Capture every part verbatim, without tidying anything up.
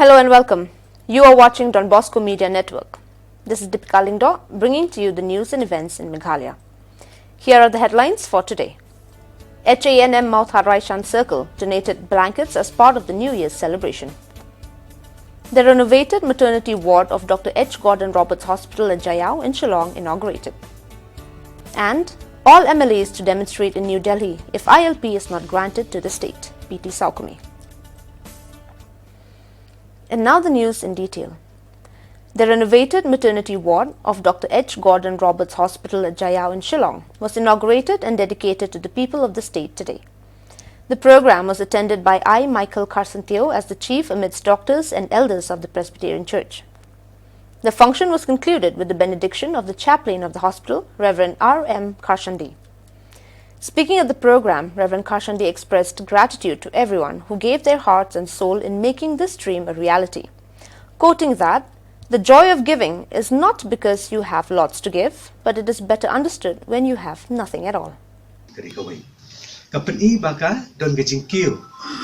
Hello and welcome. You are watching Don Bosco Media Network. This is Deepika Lyngdoh, bringing to you the news and events in Meghalaya. Here are the headlines for today. H A N M Mawthadraishan Circle donated blankets as part of the New Year's celebration. The renovated maternity ward of Doctor H Gordon Roberts Hospital at Jaiaw in Shillong inaugurated. And all M L As to demonstrate in New Delhi if I L P is not granted to the state, P T Sawkmie. And now the news in detail. The renovated maternity ward of Doctor H Gordon Roberts Hospital at Jaiaw in Shillong was inaugurated and dedicated to the people of the state today. The program was attended by I Michael Kharsyntiew as the chief amidst doctors and elders of the Presbyterian Church. The function was concluded with the benediction of the chaplain of the hospital, Reverend R M Kharshandi. Speaking at the program, Reverend Kharshandi expressed gratitude to everyone who gave their hearts and soul in making this dream a reality, quoting that, "The joy of giving is not because you have lots to give, but it is better understood when you have nothing at all." Ka ri kawei. Ka pyni ba ka don ka jingkiew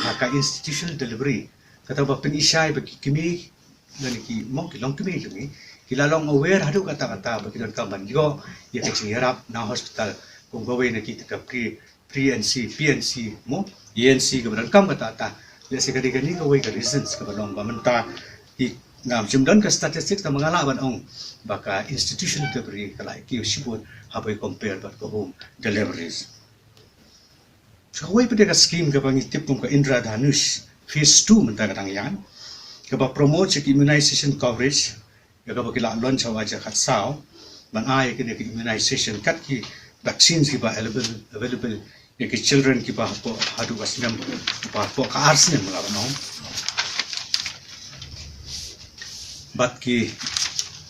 ha ka institutional delivery. Kata ba pyni shai ba ki kmie, lane ki mo ki longkmie jong ngi, ki la long aware haduh katta katta ba ki donkam ban ïoh ïa ka jingïarap na hospital. Kum kawei na kita ka pre, pre N C, P N C mo, E N C kaba donkam katta katta. Lehse ka dei kane kawei ka reasons kaba long ba mynta ki, ngam shym don ka statistics tangba nga lah ban ong ba ka institution delivery ka la kiew shibun haba i compare bad ka home deliveries. Kawei pat de ka scheme kaba ngi tip kum ka Indradhanush phase two mynta ka dang ïaid, kaba promote ïa ka immunization coverage, ïa kaba ki la launch ha u Aja Khatsaw, ban ai ïa kine ki immunization kat ki vaccines kiba available, available ïa ki children kiba hapoh haduh ka snem, kiba hapoh ka ar snem la ban ong. Bad ki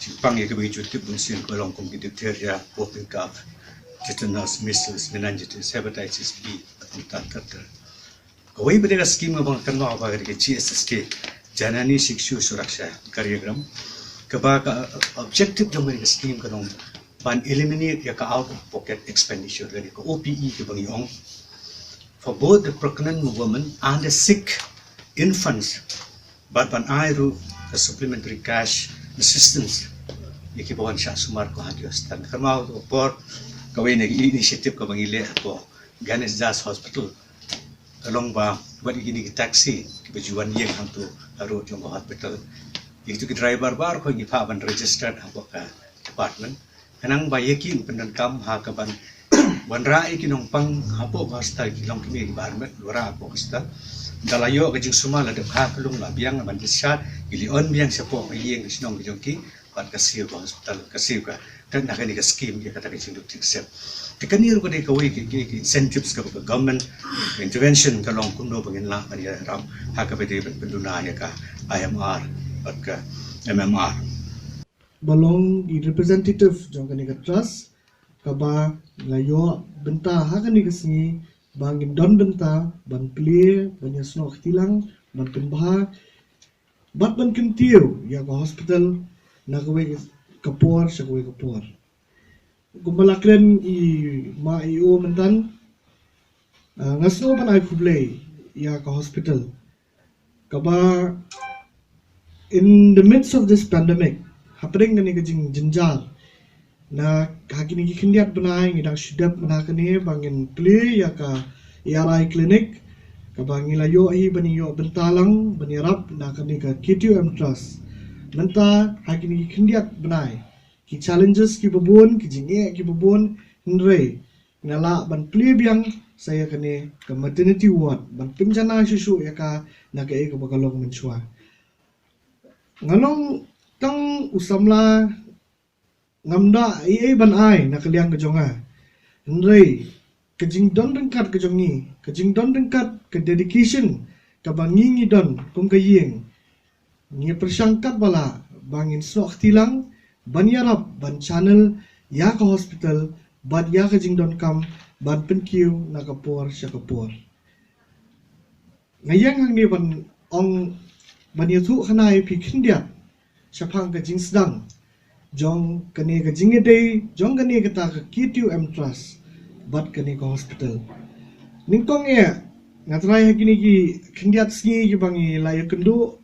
jingpang ïa kaba ngi ju tip bun sien ka long kum ki diphtheria, whooping cough, tetanus, measles, meningitis, hepatitis B, bad kumta ter ter. Kawei pat de ka scheme kaba nga kynmaw ba ka dei ka G S S K, Janani Shikshu Suraksha Karyagram, kaba ka objective jong ka scheme ka long ban eliminate ïa ka out of pocket expenditure, lane ka O P E kaba ngi ong, for both the pregnant women and the sick infants. Bad ban ai ruh ka supplementary cash assistance ïa kiba wan shah sumar ko ha ki hospital. Kynmaw ka por kawei na ki initiative kaba ngi leh hapoh Ganesh Das Hospital, ka long ba wat ïa kine ki taxi kiba ju wan ïeng hangto ha road jong ka hospital, ïa kitu ki driver baroh ngi phah ban registered hapoh ka department. Khnang ba ïa ki yn pyndonkam ha kaban wanrah ïa ki nongpang hapoh ka hospital, ki longkmie kiba armet wanrah hapoh ka hospital. Da la ïoh ka jingsumar la dep kha ka lung la biang ban discharge, ki la ïoh biang shapoh ka ïing ka shnong ka jong ki, bad ka siew ka hospital, ka siew ka, ka na kane ka scheme ïa kata ka jingduk jingsep. Te kane ruh ka dei kawei ki, ki, ki incentives kaba ka government intervention ka long kumno ba ngin lah ban ïarap ha kaba dei ban pynduna ïa ka I M R bad ka M M R. Ba long i representative jong kane ka trust, kaba la ïoh bynta ha kane ka sngi ba ngin don bynta ban plie, ban ïasnoh kti lang, ban pynbha bad ban kyntiew ïa ka hospital na kawei ka por sha kawei ka por. Kumba la kren i ma E O mynta, ah, nga sngew ban ai khublei ïa ka hospital, kaba in the midst of this pandemic, hapdeng kane ka jingjynjar, na ha kine ki khyndiat bnai ngi dang shu dep mynta kane ba ngin plie ïa ka A R I clinic, kaba ngi la ïoh hi ban ïoh bynta lang ban ïarap na kane ka K T U M Trust. Mynta ha kine ki khyndiat bnai, ki challenges kiba bun, ki jingeh kiba bun, hynrei nga lah ban plie biang sa ïa kane ka maternity ward, ban pynjanai shuh shuh ïa ka na kaei kaba ka long mynshuwa. Nga long tang u samla, ngam da ei ei ban ai na ka liang ka jong nga. Hynrei ka jingdon ryngkat ka jong ngi, ka jingdon ryngkat, ka dedication kaba ngi ngi don kum ka ïing, ngi pyrshang katba lah ba ngin snoh kti lang ban ïarap ban channel ïa ka hospital bad ïa ka jingdonkam ban pynkiew na ka por sha ka por. Nga ïeng hangne ban ong, ban ïathuh khana ïa phi khyndiat shaphang ka jingsdang jong kane ka jingïadei jong kane kata ka K T U M Trust bad kane ka hospital. Nyngkong eh, nga trai ha kine ki khyndiat sngi kiba ngi la ïakynduh,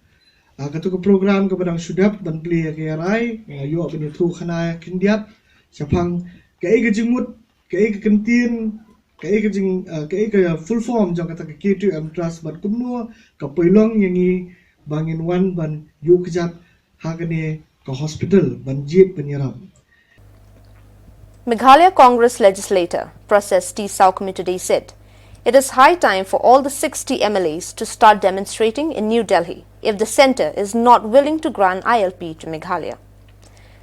Ah, katu ka program kaba dang shu dep ban plie ïa ka rai, ah, ïoh ban ïathuh khana khyndiat shaphang kaei ka jingmut, kaei ka kyntien, kaei ka jing, ah, kaei ka full form jong kata ka K two M Trust bad kumno ka pynlong ïa ngi ba ngin wan ban ïuh kjat ha kane ka hospital ban jied ban ïarap. Meghalaya Congress legislator Prases T Sawkmie today said it is high time for all the sixty M L As to start demonstrating in New Delhi if the centre is not willing to grant I L P to Meghalaya.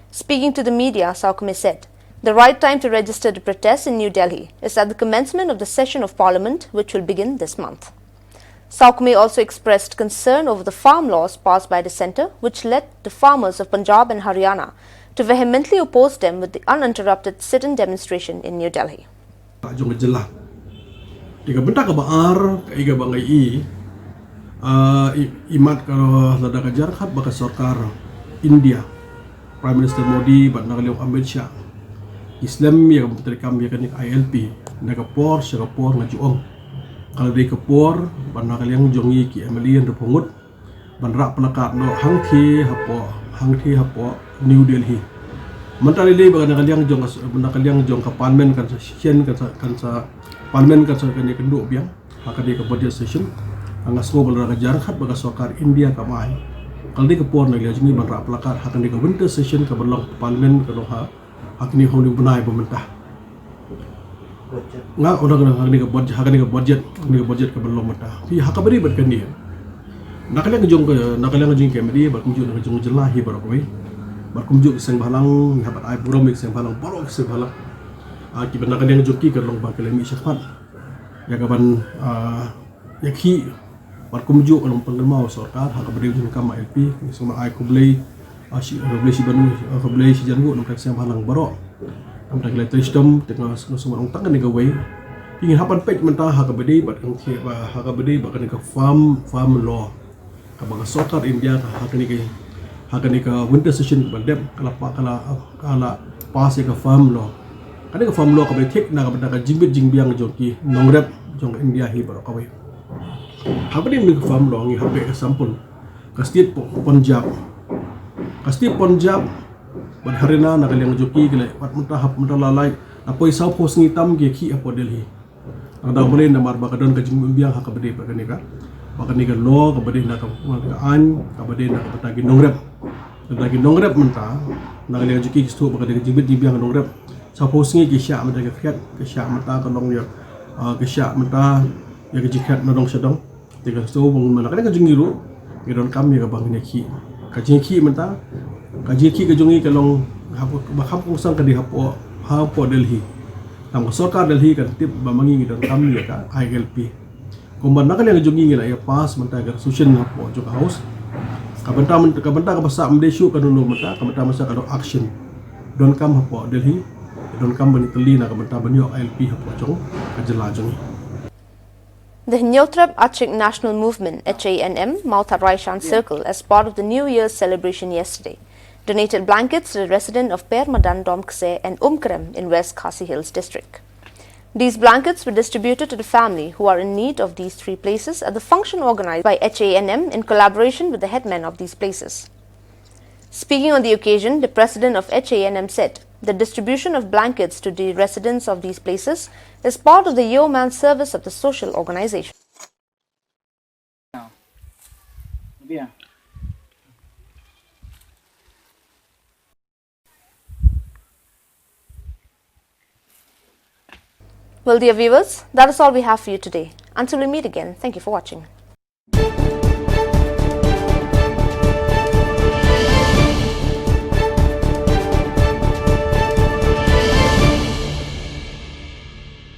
Speaking to the media, Sawkmie said the right time to register the protest in New Delhi is at the commencement of the session of Parliament, which will begin this month. Sawkmie also expressed concern over the farm laws passed by the centre, which led the farmers of Punjab and Haryana to vehemently oppose them with the uninterrupted sit-in demonstration in New Delhi. Jong ka jylla. Te ka bynta kaba ar, kaei kaba nga i, ah, i, imat ka lada ka jia khat ba ka sorkar India, Prime Minister Modi bad na ka liang Amit Shah, i slem ïa ka treikam ïa kane ka I L P na ka por sha ka por, nga ju ong ka la dei ka por ba na ka liang jong ngi ki M L A hynriewphew ngut ban rah placard noh hangthie hapoh, hangthie hapoh New Delhi. Mynta lei ba na ka liang jong ka, na ka liang jong ka Parliament kan sa session, kan sa, kan sa Parliament kan sa, kan ïakynduh biang ha kane ka budget session. Nga sngew ba lada ka jia khat ba ka sorkar India kam ai, ka la dei ka por na ka liang jong ngi ban rah placard ha kane ka winter session kaba long Parliament ka long ha, ha kine hynriew bnai ba mynta. Nga ong ha kane ka budget, ha kane ka budget, ha kane ka budget kaba long mynta. Phi, ha kaba dei bad kane, na ka liang jong ka, na ka liang jong ka M D A bad kumjuh na ka jong ka jylla hi baroh kawei, bad kumjuh ki seng bhalang, ngi hap ban ai burom ïa ki seng bhalang, baroh ki seng bhalang. Ah, kiba na ka liang jong ki ka long ba ki la mih shakhmat ïa ka ban, ah, ïakhih bad kumjuh ka long pynkynmaw sorkar ha kaba dei jingdonkam I L P. Ngi sngewbha ai khublei, ah, shi, khublei shihajar, ah, khublei shihajar nguh na ka seng bhalang baroh. Namar ki la trei shitom, te nga sngewbha ong tang kane kawei. Ngi hap ban peit mynta ha kaba dei bad kane, ha kaba dei bad kane ka farm, farm law kaba ka sorkar India ka ha kane ka, ha kane ka winter session kaba dep ka la pa, ka la, ka la pass ïa ka farm law. Kane ka farm law kaba thik na ka bynta ka jingbit jingbiang jong ki nongrep jong ka India hi baroh kawei. Haba dei ka farm law, ngi hap peit ka sample, ka state Pu-, Punjab, ka state Punjab bad Haryana na ka liang jong ki, ki la, wat mynta hap mynta la lai, la poi sawphew sngi tam ki ïakhih hapoh Delhi. Nga da balei, namar ba ka don ka jingbit jingbiang ha kaba dei bad kane ka, bad kane ka law kaba dei na ka, ka aiñ kaba dei na ka bynta ki nongrep. Ka bynta ki nongrep mynta na ka liang jong ki, ki sngewthuh ba ka dei ka jingbit jingbiang ka nongrep. Sawphew sngi ki shah mynta ka khriat, ki shah mynta ka long ïa, ah, ki shah mynta ïa ka jingkhriat na dong sha dong. Te ka sngewbha ba na ka liang jong ngi ruh ngi donkam ïa kaba ngin ïakhih. Ka jingïakhih mynta, ka jingïakhih ka jong ngi ka long hapoh, ba kham kongsan ka dei hapoh, hapoh Delhi. Tang ka sorkar Delhi kan tip ba ma ngi ngi donkam ïa ka I L P. Kumba na ka liang jong ngi ngi la ïa pass mynta ka resolution hapoh jong ka House. Ka bynta myn-, ka bynta kaba sah ym dei shuh kano kano mynta, ka bynta mynta ka dei action. Donkam hapoh Delhi, donkam ban ïatylli na ka bynta ban ïoh I L P hapoh jong ka jylla jong ngi. The Hynñiewtrep Achik National Movement, H A N M, Mawthadraishan Circle, as part of the New Year's celebration yesterday, donated blankets to the resident of Permadan Domkse and Umkrem in West Khasi Hills District. These blankets were distributed to the family who are in need of these three places at the function organized by H A N M in collaboration with the headmen of these places. Speaking on the occasion, the president of H A N M said the distribution of blankets to the residents of these places is part of the yeoman service of the social organization. Well, dear viewers, that is all we have for you today. Until we meet again, thank you for watching.